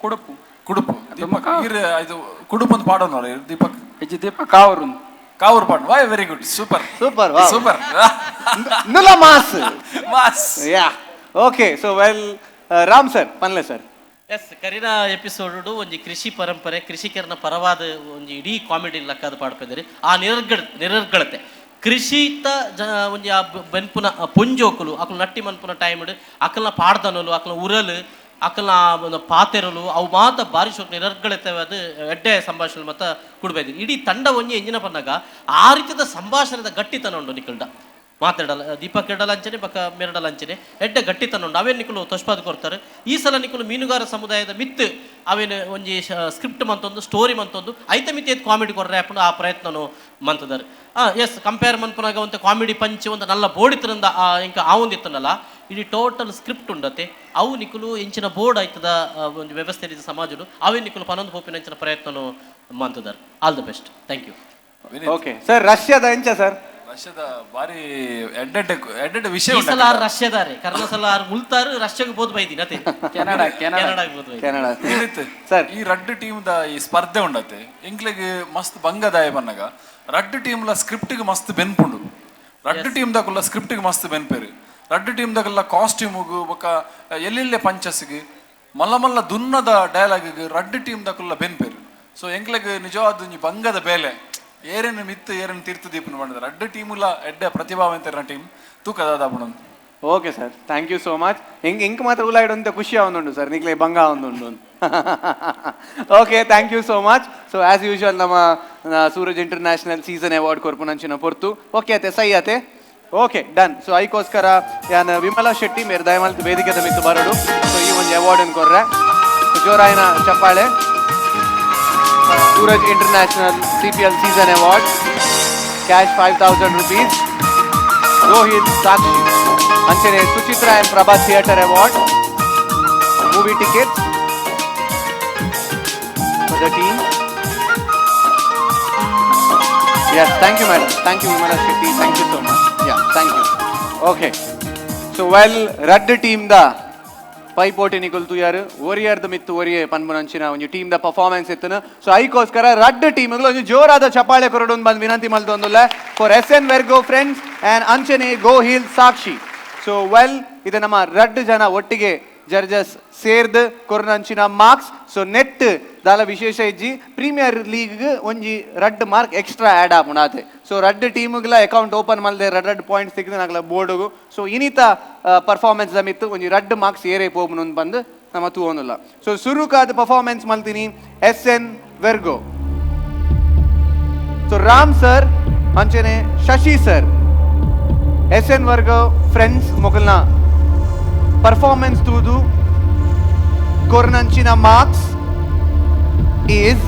ಕುಡುಪು. ಕುಡುಪು ದೀಪಕ್ ಇರ್ ಇದು ಕುಡುಪು ಅಂತ ಪಾಡೋನವ್ರ ದೀಪಕ್. ದೀಪಕ್ ಕಾವೂರು, ಕಾವೂರು ಪಾಡ್. Why very good, super super super ನುಲ mass mass. Yeah okay, so well Ram sir ಪನ್ಲೆ sir. S ಕರಿನ ಎಪಿಸೋಡ್ ಒಂಜಿ ಕೃಷಿ ಪರಂಪರೆ ಕೃಷಿಕರನ ಪರವಾದ ಒಂಜಿ ಇಡೀ ಕಾಮಿಡಿ ಲಕ್ಕದ ಪಾಡ್ಪೆದರೆ ಆ ನಿರರ್ಗಳತೆ ಕೃಷಿತ ಜ ಒಂಜಿ ಆ ಬೆನ್ಪುನ ಪೊಂಜೋಕುಲು ಅಕುಲು ನಟ್ಟಿ ಮನ್ಪುನ ಟೈಮ್ಡ್ ಅಕಲ್ನ ಪಾಡ್ದನಲು ಅಕಲ್ನ ಉರಲು ಅಕಲ್ನ ಪಾತೆರಲು ಅವು ಮಾತ ಬಾರಿ ಶೋಕ್ ನಿರರ್ಗಳತೆ ಅದು ಎಡ್ಡೆ ಸಂಭಾಷಣೆ ಮತ್ತ ಕುಡ್ಬೈದಿ ಇಡೀ ತಂಡ ಒಂಜಿ ಎಂಜಿನ ಪನ್ನಾಗ ಆ ರೀತಿಯ ಸಂಭಾಷಣೆದ ಗಟ್ಟಿತನ ಉಂಡು ನಿಕಲ್ಡ ಮಾತಾಡಲ್ಲ ದೀಪಕ್ ಎಡಲ ಅಂಚನೆ ಬಕ್ಕ ಮೆರಡಲ ಅಂಚನೆ ಎಡ್ಡೆ ಗಟ್ಟಿತನ ಉಂಡು ಅವೇನು ನಿಕುಲು ತೊಷ್ಪಾದ ಕೊಡ್ತಾರೆ. ಈ ಸಲ ನಿಕುಲು ಮೀನುಗಾರ ಸಮುದಾಯದ ಮಿತ್ತು ಅವೇನು ಒಂಜಿ ಸ್ಕ್ರಿಪ್ಟ್ ಮಂತೊಂದು ಸ್ಟೋರಿ ಮಂತೊಂದು ಐತ ಮಿತಿ ಕಾಮಿಡಿ ಕೊರ್ರೆ ಅಪ್ಪನು ಆ ಪ್ರಯತ್ನನು ಮಂತದಾರೆ. ಎಸ್ ಕಂಪೇರ್ ಮನ್ಪುನಾಗ ಒಂದು ಕಾಮಿಡಿ ಪಂಚ್ ಒಂದು ನಲ್ಲ ಬೋಡಿತ್ತರಿಂದ ಇಂಕ ಆ ಒಂದು ಇತ್ತನಲ್ಲ ಇಡೀ ಟೋಟಲ್ ಸ್ಕ್ರಿಪ್ಟ್ ಉಂಡತೆ ಅವು ನಿಕುಲು ಇಂಚಿನ ಬೋರ್ಡ್ ಆಯ್ತದ ಒಂದು ವ್ಯವಸ್ಥೆ ಸಮಾಜಡು ಅವೇ ನಿಕುಲು ಪನೊಂದು ಪೋಪಿನ ಇಂಚಿನ ಪ್ರಯತ್ನನು ಮಂತದಾರೆ. All the best, thank you. Okay sir, ರಷ್ಯಾದ ಎಂಚ ಸರ್? ರಷ್ಯಾದ ಬಾರಿ ಎಡ್ಡೆಡ್ಡೆ ಎಡ್ಡೆಡ್ಡೆ ವಿಷಯ ಈ ಸಲ ರಷ್ಯಾದಾರೆ ಕರ್ನ ಸಲ ಉಲ್ತಾರು ರಷ್ಯಾಗೆ ಬೋದು ಬೈದಿನ ಅತೆ ಕೆನಡಾ ಕೆನಡಾಗೆ ಬೋದು ಕೆನಡಾ ಸರ್. ಈ ರಡ್ಡು ಟೀಮ್ the ಈ ಸ್ಪರ್ಧೆ ಉಂಡತೆ ಎಂಕ್ಲೆಗ್ ಮಸ್ತ್ ಬಂಗದಾಯ ಬನ್ನಗ ರಡ್ಡು ಟೀಮ್ ಲ ಸ್ಕ್ರಿಪ್ಟ್ ಗೆ ಮಸ್ತ್ ಬೆನ್ಪುಂಡು. ರಡ್ಡು ಟೀಮ್ ದಕುಲ್ಲ ಸ್ಕ್ರಿಪ್ಟ್ ಗೆ ಮಸ್ತ್ ಬೆನ್ಪೇರು. ರಡ್ಡು ಟೀಮ್ ದಕುಲ್ಲ ಕಾಸ್ಟ್ಯೂಮ್ಗು ಬೊಕ್ಕ ಎಲ್ಲೆಲ್ಲೆ ಪಂಚಸ್ಗೆ ಮಲ್ಲ ಮಲ್ಲ ದುನ್ನದ ಡೈಲಾಗ್ ರಡ್ಡು ಟೀಮ್ ದಕುಲ್ಲ ಬೆನ್ಪೇರು. ಸೊ ಎಂಕ್ಲೆಗ್ ನಿಜವಾದ ಒಂಜಿ ಬಂಗದ ಬೇಲೆ ಏರೇನು ಮಿತ್ತು ಏರೇನು ತೀರ್ಥ ದೀಪನ ಮಾಡಿದ್ರೆ ರಡ್ಡು ಟೀಮುಲ ಎಡ್ಡೆ ಪ್ರತಿಭಾವಂತರ ಟೀಮ್ ತೂಕದಾದ. Okay sir, thank you so much. ಹೆಂಗೆ ಇಂಕ್ ಮಾತ್ರ ಉಲಾಯ್ಡು ಅಂತ ಖುಷಿ ಆವೊಂದುಂಡು ಸರ್, ನಿಕ್ಲೆ ಬಂಗ ಆವೊಂದುಂಡು. Okay, thank you so much. So as usual ನಮ್ಮ ಸೂರಜ್ ಇಂಟರ್ನ್ಯಾಷನಲ್ ಸೀಸನ್ ಅವಾರ್ಡ್ ಕೊರ್ಪುನಂಚಿನ ಪೊರ್ತು. ಓಕೆ ಅತೆ ಸೈ ಅತೆ, ಓಕೆ ಡನ್. ಸೊ ಐಕೋಸ್ಕರ ಯಾನ್ ವಿಮಲಾ ಶೆಟ್ಟಿ ಮೇರ್ ದಯಮಾಲ್ತ್ ವೇದಿಕೆದ ಮಿತ್ತು ಬರೋಡು. ಸೊ ಈ ಒಂದು ಅವಾರ್ಡ್ ಅನ್ನು ಕೊರ್ರೆ ಜೋರಾಯಿನ ಚಪ್ಪಾಳೆ. Suraj International CPL season award, cash 5,000 rupees. Rohit Sakshi ಅಂಚನೆ Suchitra and Prabha theatre award, movie tickets for the team. Yes, thank you madam, thank you Vimala Shetty, thank you so much. Yeah, thank you. Okay, so well ರಡ್ಡ್ team the ಪೈಪೋಟಿ ನಿಕುಲ್ ತುಯಾರು ಒರಿಯರ್ದ ಮಿತ್ತು ಒರಿಯೆ ಪನ್ಪುನಂಚಿನ ಒಂಜಿ team ದ performance ಇತ್ತನು. ಸೊ ಐಕೋಸ್ಕರ ರಡ್ಡ್ team ಒಂಜಿ ಜೋರಾದ ಚಪ್ಪಾಳೆ ಕೊರಡು ಬಂದು ವಿನಂತಿ ಮಲ್ತೊಂದುಲ್ಲ for S N Virgo friends and ಅಂಚನೆ ಗೋ ಹೀಲ್ ಸಾಕ್ಷಿ. ಸೊ ವೆಲ್ ಇದು ನಮ್ಮ ರಡ್ಡ್ ಜನ ಒಟ್ಟಿಗೆ ಜಡ್ಜಸ್ ಸೇರ್ದು ಕೊರನಂಚಿನ ಮಾರ್ಕ್ಸ್. ಸೊ ನೆಟ್ ದಾಲ ವಿಶೇಷ ಇಜ್ಜಿ ಪ್ರೀಮಿಯರ್ ಲೀಗ್ ಒಂಜಿ ರಡ್ಡ್ ಮಾರ್ಕ್ ಎಕ್ಸ್ಟ್ರಾ ಆ್ಯಡ್ ಆಪುಂಡಾತೆ. ಸೊ ರಡ್ಡ್ ಟೀಮ್ಗಳ ಅಕೌಂಟ್ ಓಪನ್ ಮಲ್ದೆ ರಡ್ಡ್ ರಡ್ಡ್ ಪಾಯಿಂಟ್ಸ್ ತಿಕ್ಕಿದೆ ನಾಗಲ ಬೋರ್ಡುಗು. ಸೊ ಇನಿತ ಪರ್ಫಾರ್ಮೆನ್ಸ್ ಮಿತ್ತು ಒಂಜಿ ರಡ್ಡ್ ಮಾರ್ಕ್ಸ್ ಏರೇ ಪೋಪುನು ಬಂದು ನಮ್ಮ ತೂವೊಂದುಲ್ಲ. ಸೊ ಸುರುಕಾದ performance ಮಲ್ತೀನಿ S N Virgo. So Ram sir ಅಂಚನೆ Shashi sir S N Virgo friends ಮೊಗಲ್ನ performance ತೂದು ಕೊರ್ನಂಚಿನ marks is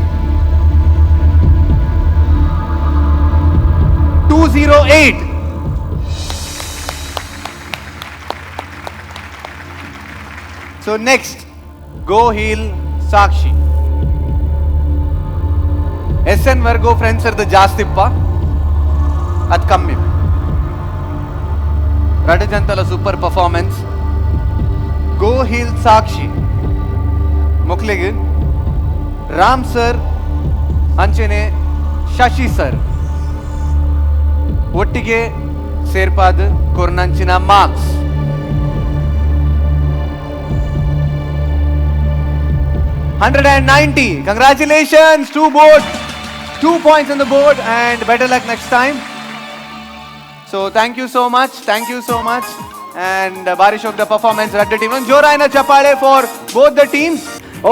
208. So next, Go Heal Sakshi. SN Virgo friends are the ಜಾಸ್ತಿಪ್ಪ ಅದು ಕಮ್ಮಿ. ರಡು ಜಂತಲ super performance. Go Heal Sakshi ಮೊಕ್ಲಿಗೆ Ram sir ಅಂಚನೆ ಶಶಿ sir ಒಟ್ಟಿಗೆ ಸೇರ್ಪಾದ ಕೊರ್ನಂಚಿನ marks 190. Congratulations, 2 points on the board and better luck next time. So thank you so much, thank you so much. And Barishok the performance Radda team. ಜೋರಾಯಿನ ಚಪ್ಪಾಳೆ for both the teams.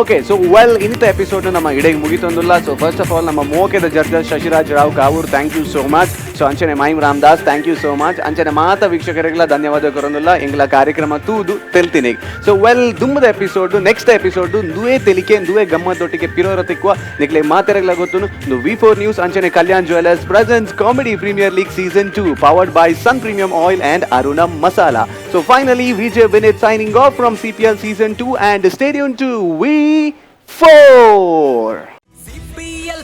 Okay, so well ಇಂಥ episode ನಮ್ಮ ಇಡೆಗೆ ಮುಗಿತೊಂದಿಲ್ಲ. ಸೊ first of ಆಲ್ ನಮ್ಮ ಮೋಕೆದ judges Shashiraj Rao Kavoor, thank you so much. ಸೊ ಅಂಚನೆ Mahim Ramdas, thank you so much. ಅಂಚನೆ ಮಾತ ವೀಕ್ಷಕರಿಗೆಲ್ಲ ಧನ್ಯವಾದ ಕೊರೊಂದುಲ್ಲ ಎಂಗ್ಲ ಕಾರ್ಯಕ್ರಮ ತೂದು ತೆಲ್ತಿನಿ. ಸೊ ವೆಲ್, ದುಂಬದ ಎಪಿಸೋಡ್, ನೆಕ್ಸ್ಟ್ ಎಪಿಸೋಡ್ ದುವೆ ತೆಲಿಕೆ ದುವೆ ಗಮ್ಮತ್ತೊಟ್ಟಿಗೆ ಪಿರೋರ ತಿಕ್ಕುವ. ನಿಕ್ಲೆ ಮಾತೆರೆಗ್ಲ ಗೊತ್ತುನು. ವಿ ಫೋರ್ ನ್ಯೂಸ್ ಅಂಚನೆ Kalyan jewellers presents Comedy Premier League Season 2, powered by Sun Premium Oil and Aruna Masala. So finally, Vijay Vinit signing off from CPL Season 2 and stay tuned to V4. CPL.